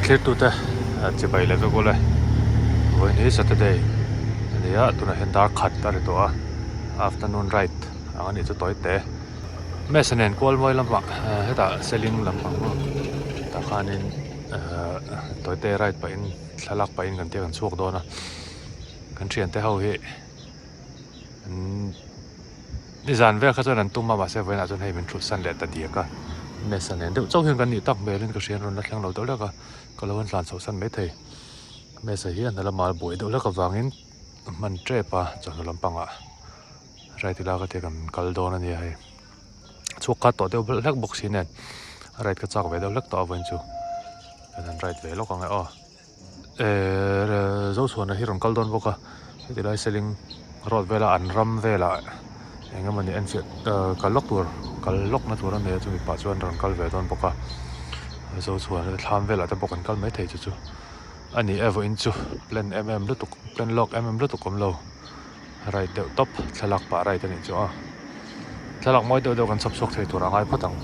Thlirtute chibai leh vek ule vawiin hi Saturday a ni a tunah hian dar khat a ri tawh a afternoon ride ang a nih chu tawi te mesa nen kual mawi lamah hetah seling lampang tah khanin tawi te ride pahin thlalak pahin kan tia kan chhuak dawn a kan thiante ho hi Nizan vel kha chuan an tum a, mahse vawiinah chuan hei min thut san leh ta diak a, mesa nen deuh chauh hian kan nih tak hmelin ka hria an rawn la thleng lo deuh hlek a, ka lo han tlan chhoh san maithei. Mesa hi a hna lama buai deuh hlek avangin a hman tep a, chawhnu lampangah right ila ka tia kan kal dawn a nia hei. Chhuak kha tawh deuh hlek bawk si nen right ka chak ve deuh hlek tawh a vawiin chu kan han right ve lawk ang e aw. Ehh Zochhuana hi rawn kal dawn bawk a heti lai seling road vela an ram velah eng emawni en fiah ahh kal lawk tur kal lawk na tur a nei a chumi pah chuan rawn kal ve dawn bawk a Zochhuana te thlam velah te pawh kan kal maithei chu chu a ni e vawiin chu plan em em lutuk plan lawk em em lutuk awm lo right deuh tawp thlalak pah right a nih chu a thlalak mawi deuh deuh kan chhawp chhuak thei tur a ngai phawt ang.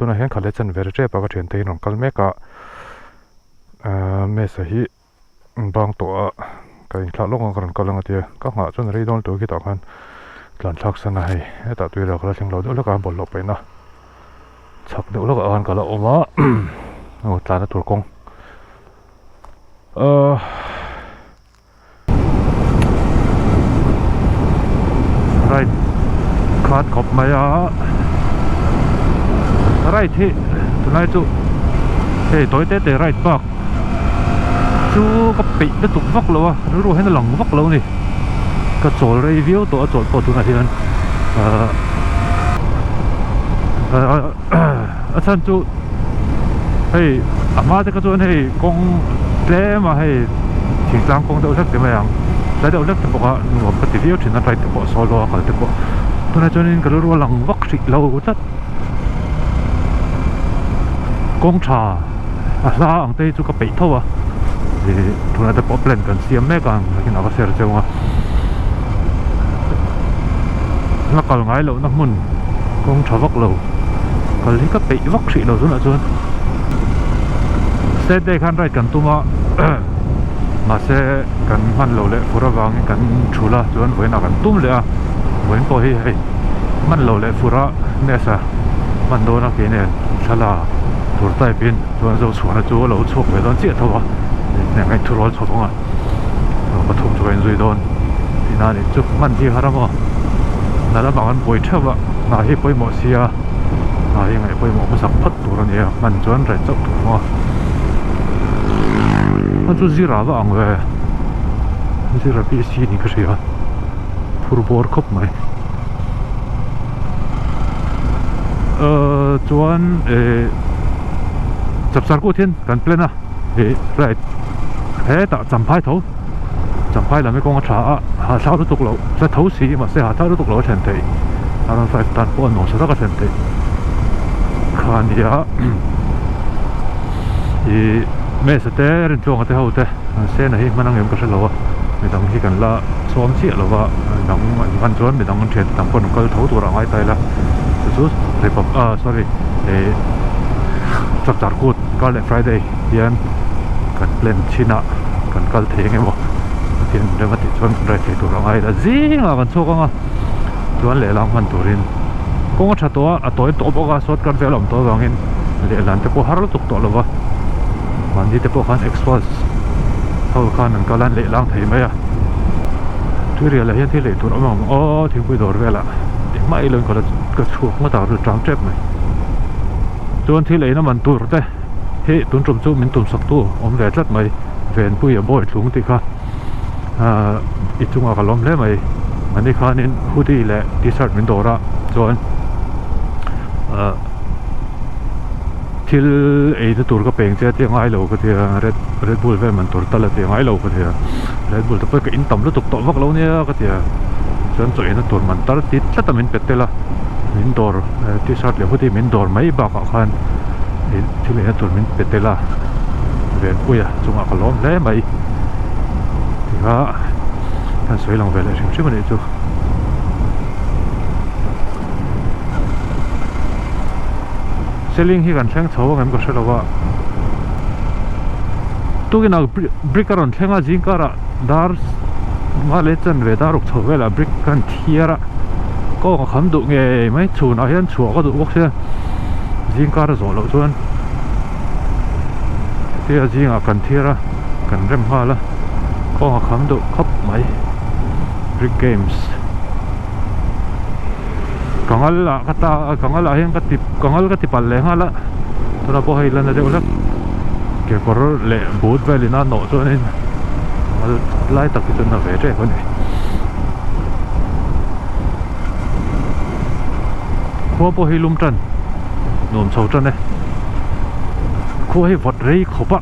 Tunah hian khaleh chan ve tep a ka thiante hi an rawn kal mek a ahh mesa hi bang tawh a ka inthlah lawk ang ka rawn kal ang a tia ka nghah chuan a rei dawn tur khitah khan tlan thlak san a hei hetah tuirah ka la thleng lo deuh hlek a bawlhhlawh paihna chhak deuh hlekah khan ka la awm a aw tlana tur kawng ahh. Right khat khawp mai a right hi tunlai chu hei tawi te te right bak chu ka peih lutuk vak lo a rilru hian a lang vak lo a ni ka chawl rei viau tawh a chawlh pawh tunah hian ahh a chhan chu hei a hma te kha chuan hei kawng tlem a hei thingtlang kawng deuh hlek ti mai ang tlai deuh hlek te bawk a nuam ka ti viau thin a ride te pawh solo a kal te pawh tunah chuanin ka rilru a lang vak hrih lo tlat kawng tha a hla ang te hi chu ka peih tho a ih tunah te pawh plan kan siam mek ang nakinah ka share cheu ang a la kal ngai lohna hmun kawng tha vak lo kal hi ka peih vak hrih lo tunah chuan state day khan ride kan tum a mahse kan hman lo leh fur avangin kan thul a chuan vawiinah kan tum leh a vawiin pawh hi hei hman lo leh fur a nasa hman dawn a kei nen thla tur type in chuan Zochhuana chu a lo chhuak ve dawn chiah tho a eng eng thu rual chho thung a pathum chu ka inzui dawn tihna a nih chu hman hi har a maw hna lamah kan buai theuh a hna hi pawimawh sia hna hi ngaih pawimawh hmasak phawt tur a ni a hman chuan reh chauh tur maw a chu zira va ang ve zira P C ni ka hria phur bawr khawp mai ahh chuan eh chapchar kut hian kan plan a. Ih right hetah champhai tho champhai lam hi kawng a tha a hahthlak lutuk loh hla tho si mahse hahthlak lutuk loh a thlen theih around five tan pawh a nuam sa tak a thlen theih kha a nia ih mesa te rintluanga te ho te an sena hi hman ang em ka hre lo a midang hi kan la chhawm chiah lo va midang an hman chuan midang an thian te tam pawh an kal tho tur a ngai ta ila chu chu repub ah sorry ih chapchar kut. Kar leh Friday hian kan plan chin ah kan kal thei ang emaw pathian min rem a tih chuan kan ride thei tur a ngai la zingah kan chhuak ang a chuan lehlang hman turin kawng a tha tawh a a tawi tawh bawk a shortcut vel a awm tawh avangin lehlan te pawh har lutuk tawh lo va mahni te pawh khan exhaust ho khan an kal a an lehlang thei mai a tuirial ah hian thil lei tur a awm ang aw thingpui dawr velah engmah ei lo in ka chhuak ngawt a ru tang tep mai. Chuan thil eina man tur te hi tun tum chu min tum sak tu awm ve tlat mai Venpui a bawi thlung tih kha ahh i chungah ka lawm hle mai ani khanin hoodie leh t-shirt min dawr a chuan ahh thil eina tur ka peng che a tih a ngai lo ka ti a red red bull vel man tur tal a tih a ngai lo ka ti a red bull te pawh ka in tam lutuk tawh vak lo nia ka ti a. Chuan chaw eina tur man tar ti tlat a min pe tel a, min dawr t-shirt leh hoodie min dawr mai bakah khan ih thil eina tur min pe tel a, Venpuia chungah ka lawm hle mai tikha kan sawi lang ve leh hrim hrim a nih chu. Seling hi kan thleng chho ang em ka hre lo a, tukin ah brick a rawn thleng a zingkarah dar nga leh chanve dar ruk chho velah brick kan thiar a kawng a kham duh ngei mai chhunah hian chhuah ka duh bawk sia zingkar a zawh loh chuan hetia zingah kan thiar a kan rem nghal a kawng a kham duh khawp mai brick games. Ka ngal ah ka ta ka ngal ah hian ka ti ka ngal ka ti palh leh nghal a tunah pawh hei la na deuh hlek kekawr leh boot vel in a nawh chuanin ngal lai tak hi chu na ve tep a ni khua pawh hi lum tan nuam chho tan e khua hi vawt rei khawp a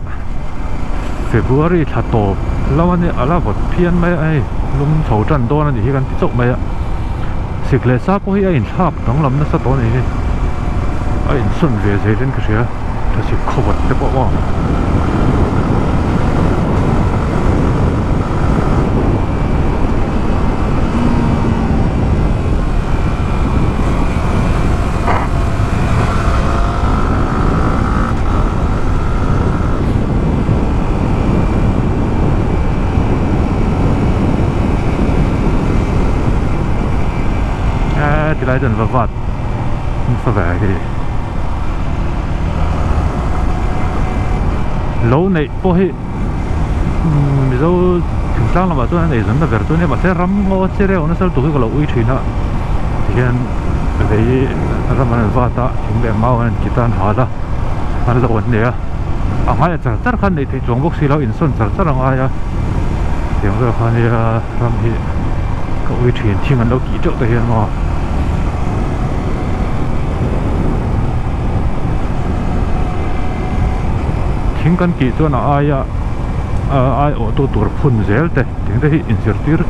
February thla tawp lo a nia a la vawt phian mai a hei lum chho tan dawn a nih hi kan ti chauh mai a sik leh sa pawh hi a inthlak danglam nasa tawh a nih hi a insawn ve zel in ka hria thlasik khaw vawt te pawh maw. Eee tilai chuan va vat nasa ve hi lo neih pawh hi Mizo thingtlang lamah chuan an eizawnna ber chu a nia mahse ram ngaw che reuh nasa lutuk hi ka lo ui thin a tihian lei ram an vat a thing leh mau an in kit a an hal a an lo an nei a a ngai a char char khan neih theih chuang bawk si lo insawn char char a ngai a tiang vel kha nia ram hi ka ui thin thing an lo kih teuh te hian maw. Thing kan tih chuan a aia ai awh tu tur phun zel te ting te hi inzirtir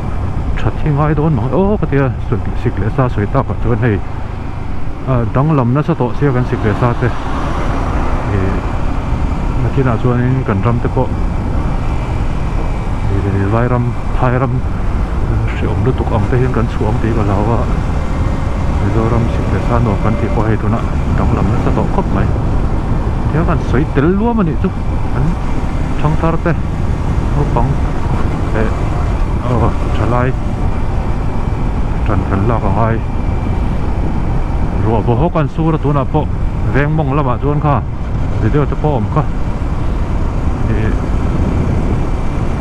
that hi ngai dawn mang aw ka tia sik leh sa sawi tak ah chuan hei danglam nasa tawh sia kan sik leh sa te ih nakinah chuanin kan ram te pawh ih vairam phai ram hreawm lutuk ang te hian kan chhuah ang tih ka hlau a Mizoram sik leh sa nuam kan tih pawh hei tunah danglam nasa tawh khawp mai tiang kan sawi tel luam a nih chu an thangthar te naupang leh aw thalai tan kan lak a ngai ruah baw hawk an sur a tunah pawh veng mawng lamah chuan kha video te pawh a awm kha ih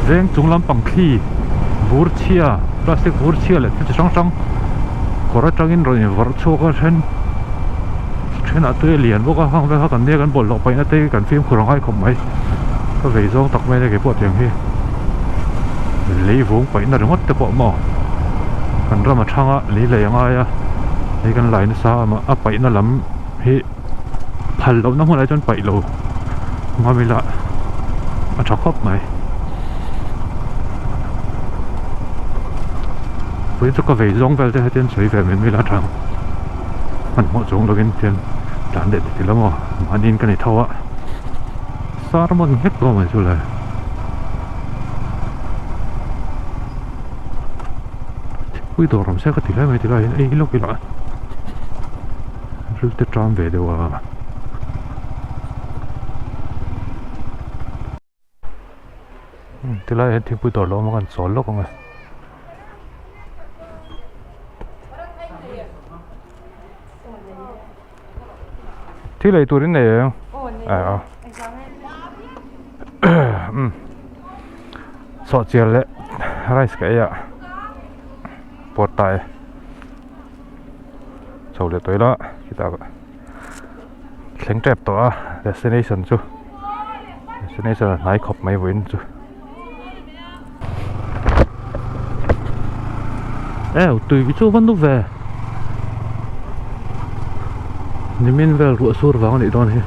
veng chung lampang thli vur chhia plastic vur chhia leh thil chi hrang hrang kawr atangin rawn invawrh chhuak a then Thenah tui a lian bawk a, hang vel kha kan nia kan bawlhhlawh paihna te hi kan fimkhur a ngai khawp mai. Ka vei zawng tak mai a nia keipawh tiang hi lei vung paihna ringawt te pawh maw kan ram a thang a lei lei a ngai a hei kan lai nasa a a paihna lam hi phal lohna hmunah chuan paih lo ngam ila a tha khawp mai. Vawiin chu ka vei zawng vel te hetiang sawi ve mai mai ila a tha ang. Hmanhmawh chuang lovin tian tlan leh ti lam aw mahniin ka ni tho a sermon nghet pawh mai chu le thingpui dawr awm se ka ti hle mai ti lai hian ei lawk ila ril te ṭam ve deuh a. Tilai ah hian thingpui dawr lo awm a kan chawl lawk ang e. Thil ei tur in nei em? Aw. Sawhchiar leh rice ka ei a pawt ta e. Chho leh tawh ila khitah thleng tep tawh a destination chu destination a hnai khawp mai vawiin chu eh tui chu va nu ve nimin vel ruah sur vang a nih dawn hi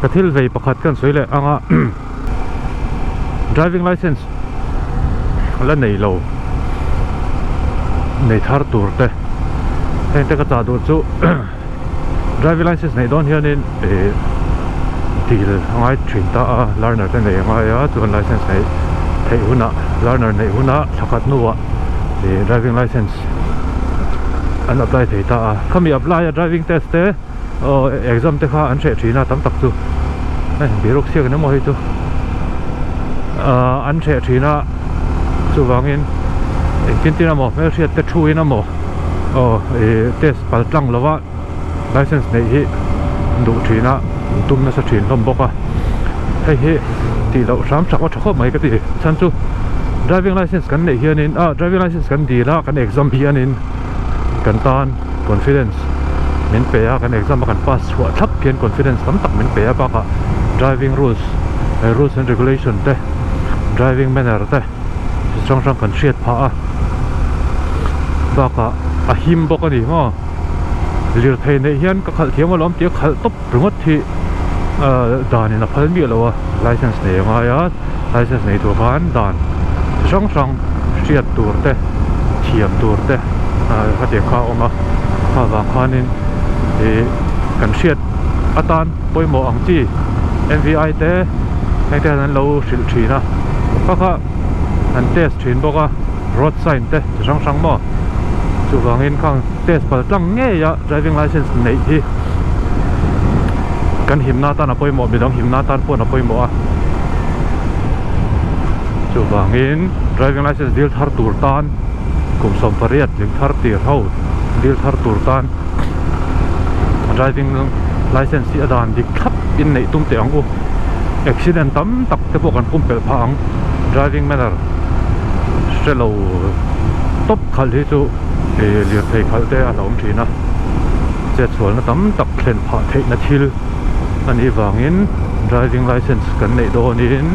ka thil vei pakhat kan sawi leh ang a driving license la nei lo. nei thar tur te heng te ka chah duh chu driving licence neih dawn hianin ih dil a ngai thin ta a learner te nei a ngai a chuan licence neih theih hunah learner neih hunah thla khat hnuah ih driving licence an apply thei ta a khami apply a driving test te aw exam te kha an hreh thin a tam tak chu hei biruk siak ni maw hei chu ahh an hreh thin a chuvangin engtin tin emaw hmelhriat te thu in emaw aw ih test pal tlang lova license neih hi an duh thin a an tum nasa thin hlawm bawk a hei hi tih loh hram tha tha khawp mai ka ti chhan chu driving license kan neih hianin ah driving license kan dil a kan exam hianin kan tan confidence min pe a kan exam a kan pass chhuah thlap hian confidence tam tak min pe a bakah driving rules rules and regulation te driving manner te chi hrang hrang kan hriat phah a bakah a him bawk a ni maw lirthei neih hian ka khalh thiam alawm tih a khalh tawp ringawt hi ahh dan in a phal miah lo a license nei a ngai a license nei tur khan dan chi hrang hrang hriat tur te thiam tur te ahh hetiang kha a awm a kha vang khanin ih kan hriat atan pawimawh ang chi M_V_I te heng te hian an lo hrilh thin a kha kha an test thin bawk a road sign te chi hrang hrang maw chuvangin khang test pal tlang ngei a driving license neih hi kan himna atan a pawimawh midang himna atan pawh a pawimawh a chuvangin driving license dil thar tur tan kum 18 tling thar tir ho dil thar tur tan driving license hi a dan dik thlap in neih tum teh ang u accident tam tak te pawh kan pumpelh phah ang driving manner hre lo tawp khalh hi chu ih lirthei khalh te a hlauhawm thin a chetsualna tam tak thlen phah theihna thil a nih vangin driving license kan neih dawnin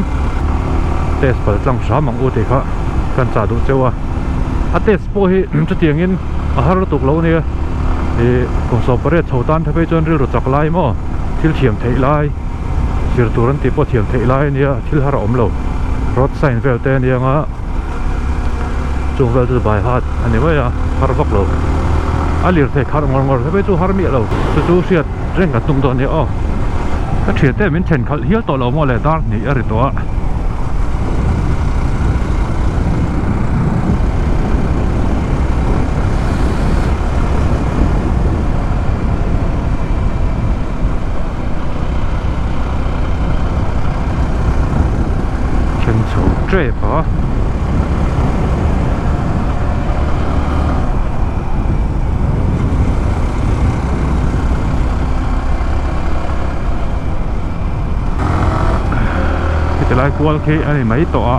test pal tlang hram ang u tih kha kan chah duh cheu a a test pawh hi chutiangin a har lutuk lo ania ih kum 18 chho tan te phei chuan rilru chak lai maw thil thiam theih lai zir tur an tih pawh thiam theih lai ania thil har a awm lo road sign vel te ania anga chung vel chu by heart a ni mai a har vak lo a lirthei kharh ngawr ngawr te phei chu har miah lo chu chu hriat reng kan tum dawn nia aw ka thian te min then khalh hial tawh lo maw le dar hnih a ri tawh a. Thleng chho tep a. Heti lai kual khi a ni mai tawh a.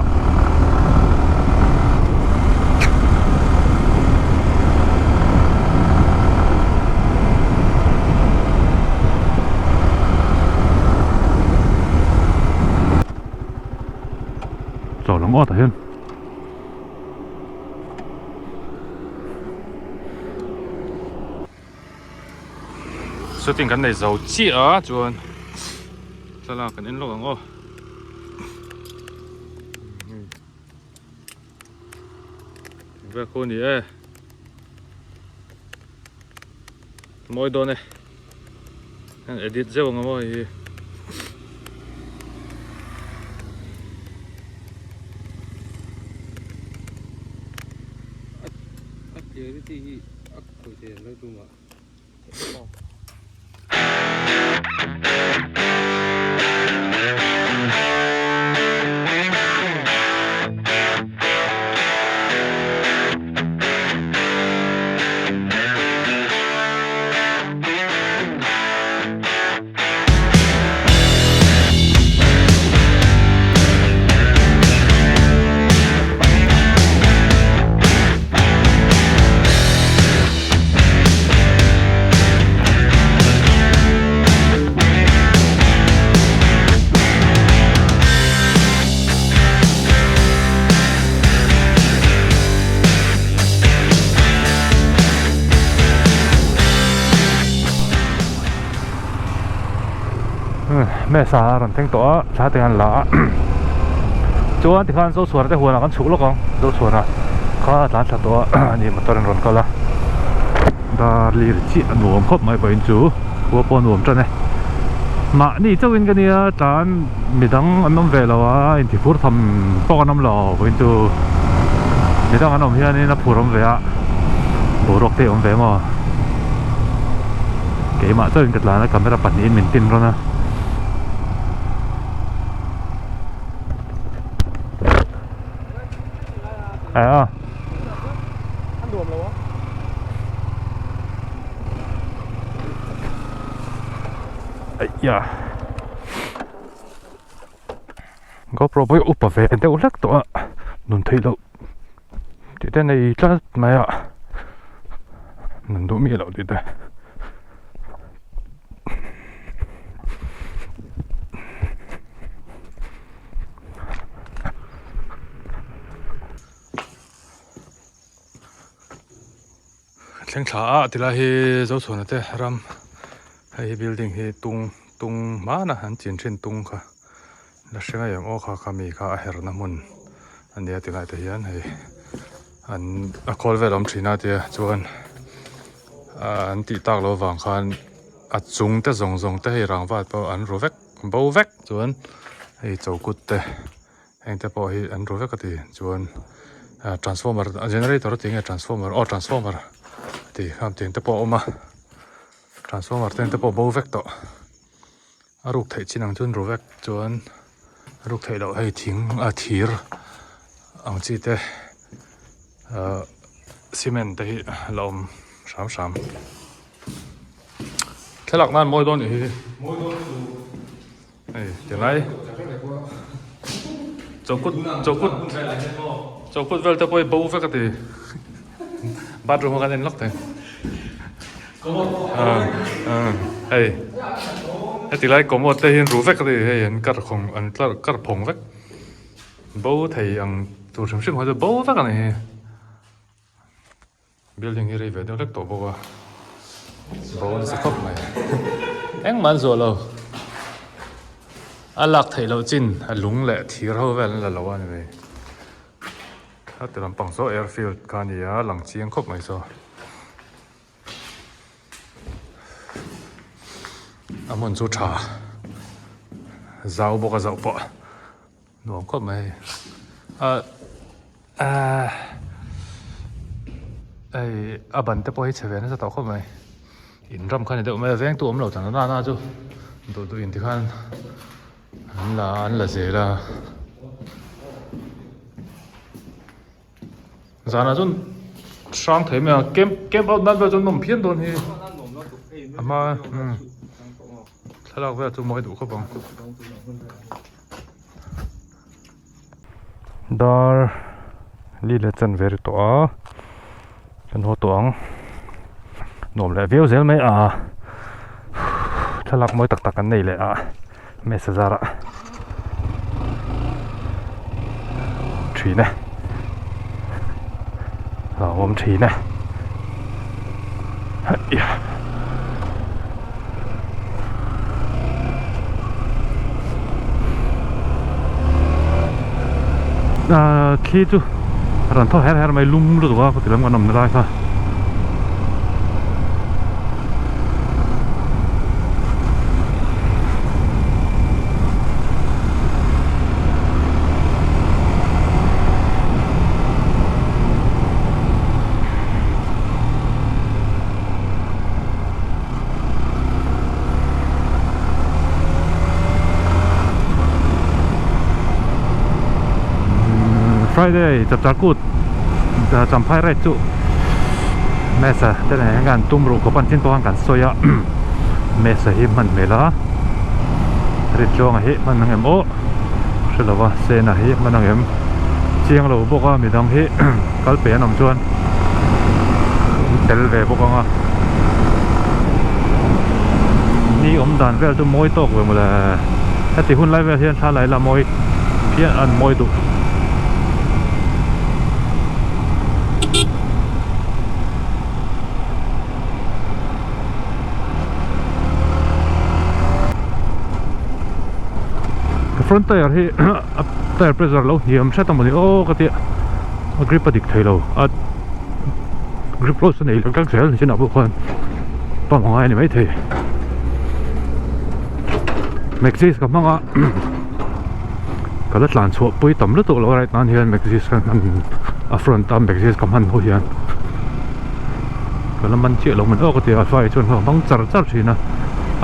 Chaw lang awt ah hian. Shooting kan nei zo chiah a chuan thlalak kan en lawk ang aw. Vel khu ni e. Mawi dawn e. An edit zeuh ang maw hei hi. A clarity hi a khawih thei ang Lightroom ah. Mesa a rawn thleng tawh a thla te an la a chuan tikhan Zochhuana te huanah kan chhuk lawk ang Zochhuana. kha a tlan thla tawh a ani motor in rawn kal a dar lir chiah a nuam khawp mai vawiin chu khua pawh a nuam tan e mahni chauhin ka nia tlan midang an awm ve lo a inti phur tham pawh an awm lo vawiin chu midang an awm hianin a phur awm ve a boruak te a awm ve maw keimah chauhin ka tlan a camera pahnihin min tin rawn a. À. Ây da. GoPro pawh hi upa ve deuh hlek tawh a nun theih loh tih te nei tlat mai a nun duh miah loh tih te. Thleng thla a tilai hi Zochhuana te ram hei hi building hi tung tung hmana an chin thin tung kha la hre ngei ang aw kha kha mi kha a herna hmun a nia tilai te hian hei an a khawl vel a awm thin a tia chuan an tih tak loh avang khan a chung te zawng zawng te hei rangva pawh an ru vek bo vek chuan hei chokut te heng te pawh hi an ru vek a ti chuan ah transformer a generator a ti nge transformer aw transformer a ti khang tiang te pawh a awm a transformer te te pawh bo vek tawh a ruk theih chin ang chuan ru vek chuan a ruk theih loh hei thing a thir ang chi te ah cement te hi a la awm hram hram thlalak nan mawi dawn nih hi. Hei tilai chawkut chawkut chawkut vel te pawh hi bo vek a ti bathroom a kan en lawk thei hei heti lai commode te hi an ru vek a ti hei an kar khawng an tlar kar phawng vek bo thei ang tur hrim hrim ho chu bo vek a ni hi. Building hi rei ve deuh hlek tawh bawk a bo nasa khawp mai engmah an zuah lo a lak theih loh chin a lung leh thir ho vel an la lo a ni mai heti lampang saw airfield kha a ni a lang chiang khawp mai saw a hmun chu tha zau bawk a zauh pawh. Nuam khawp mai hei ah ah hei a ban te pawh hi chhe ve nasa tawh khawp mai in ram kha ni deuh mai a veng tu awm lo tan na na chu duh duh in tikhan an la an la zel a zanah chuan hrang thei mai a camp camp out nan vel chuan nawm phian dawn hi a hma umm thlalak vel chu mawi duh khawp ang. Dar li leh chan ve ri tawh a kan haw tawh ang nuam leh viau zel mai a thlalak mawi tak tak an nei leh a mesa zarah thin e hlauhawm thin e haiya. Ahh thli chu rawn thaw her her mai lum lutuk a khawti lam kan awmna lai kha. Friday chapchar kut champhai rate chu mesa te nen hian kan tum ruh khawp a chin pawh khan kan sawi a mesa hi hman hmel a ritluanga hi hman ang em aw hre lo va sena hi hman ang em chiang lo bawk a midang hi kal pe an awm chuan an tel ve bawk ang a ni awm dan vel chu mawi tawk ve mawle heti hun lai vel hian thla la ila mawi phian an mawi duh. Ka front tire hi a tire pressure lo hniam hret a mawni aw ka tia. a grip a dik thei lo a grip loss a nei lek lek zel nichinah pawh khuan pump a ngai a ni maithei Maxis ka hmang a ka la tlan chhuah pui tam lutuk lo right nan hian Maxis ka hman a front a Maxis ka hman ho hian ka la man chiah lo man aw ka ti a alpha hi chuan ka hmang char char thin a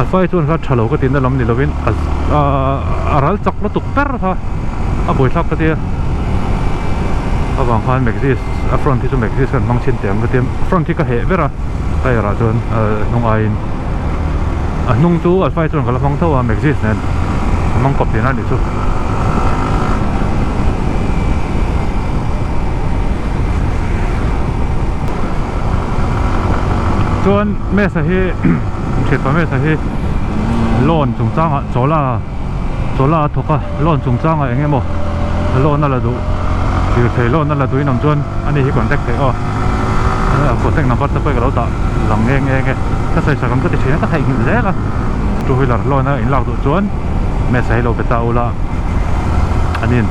alpha hi chuan kha tha lo ka tihna lam ni lovin a ral chak lutuk ber kha a buaithlak ka tia avang khan Maxis a front hi chu Maxis kan hmang chhin teh ang ka tia front hi ka heh ber a tyre ah chuan hnung aiin a hnung chu alpha hi chuan ka la hmang tho a Maxis nen ka hmang kawp tihna a nih chu. Chuan Mesa hi thianpa Mesa hi loan chungchangah chawla chawla a thawk a loan chungchangah eng emaw loan a la duh lirthei loan a la duh in awm chuan ani hi contact theih aw a contact number te pawh ka lo dah lang nghe nghe nge ka sawi sak ang ka ti thin a ka theihnghilh zel a two wheeler loan a inlak duh chuan Mesa hi lo be ta ula anin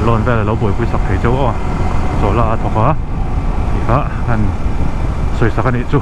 loan vel a lo buaipui sak thei chauh aw chawla a thawk a tih kha han sawi sak a nih chu.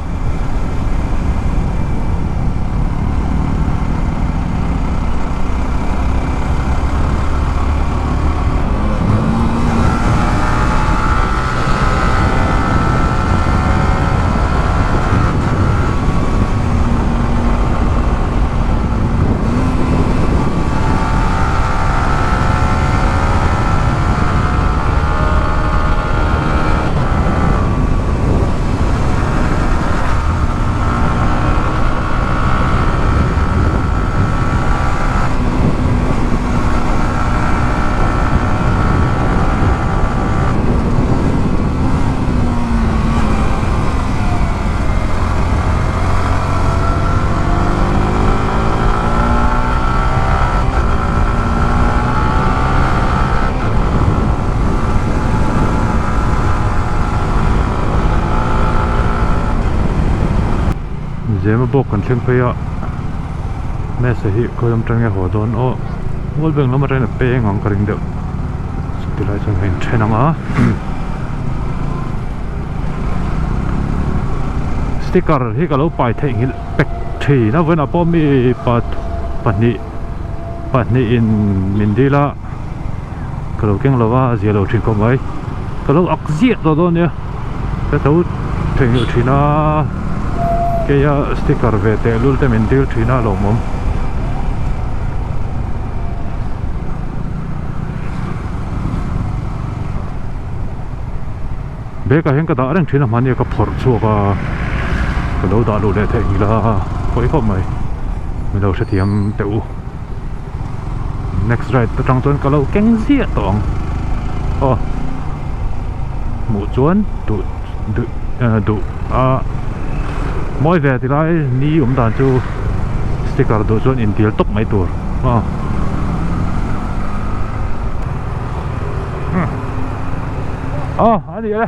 Zema bawk kan thleng phei a Mesa hi khawi lam atang nge haw dawn aw World Bank lam atangin a peng ang ka ring deuh chuti lai chuan ka inthen ang a. Sticker hi ka lo pai theihnghilh pek thin a vawiinah pawh mi pahnih pahnih in min dil a ka lo keng lo a a zia lo thin khawp mai ka lo ak ziah tawh dawn nia ka tho theihnghilh thin a keia sticker ve tehlul te min dil thin a lawmawm. Bag ah hian ka dah reng thin a hmani a ka phawrh chhuak a ka lo dah luh leh theih ngil a pawi khawp mai min lo hrethiam teh u next ride atang chuan ka lo keng ziah tawh ang aw hmuh chuan duh duh duh a mawi ve ti lai ni awm dan chu sticker duh chuan intil tawp mai tur aw. Aw a ni e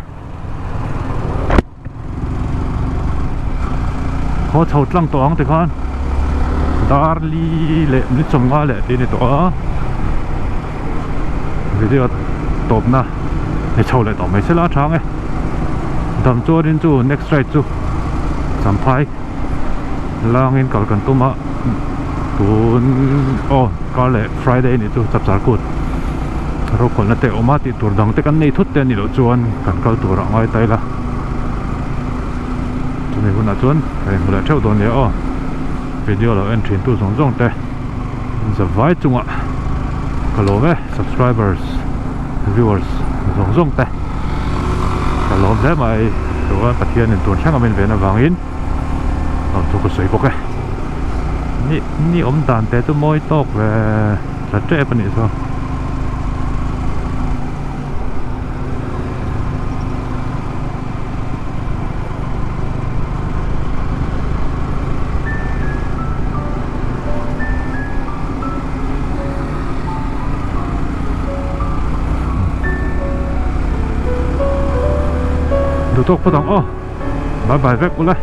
Haw chho tlang tawh ang tikhan dar li leh ni chawmnga leh tih a ni tawh a video tawpna ni chho leh tawh mai sela a tha ang e dam chuanin chu next ride chu champhai langin kal kan tum a tun aw kar leh friday anih chu chapchar kut rokhawlhna te a awm a tih tur dang te kan nei thut te anih loh chuan kan kal tur ah ngai ta ila chumi hunah chuan ka inhmu leh theuh dawn nia aw video lo en thin tu zawng zawng te zavai chungah ka lawm e subscribers viewers zawng zawng te ka lawm hle mai chuan Pathian in tun thleng a min ven avangin lo chu ka sawi bawk e ni ni awm dan te chu mawi tawk ve tla tep a nih chu. Duh tawk phawt ang aw bye bye vek ula.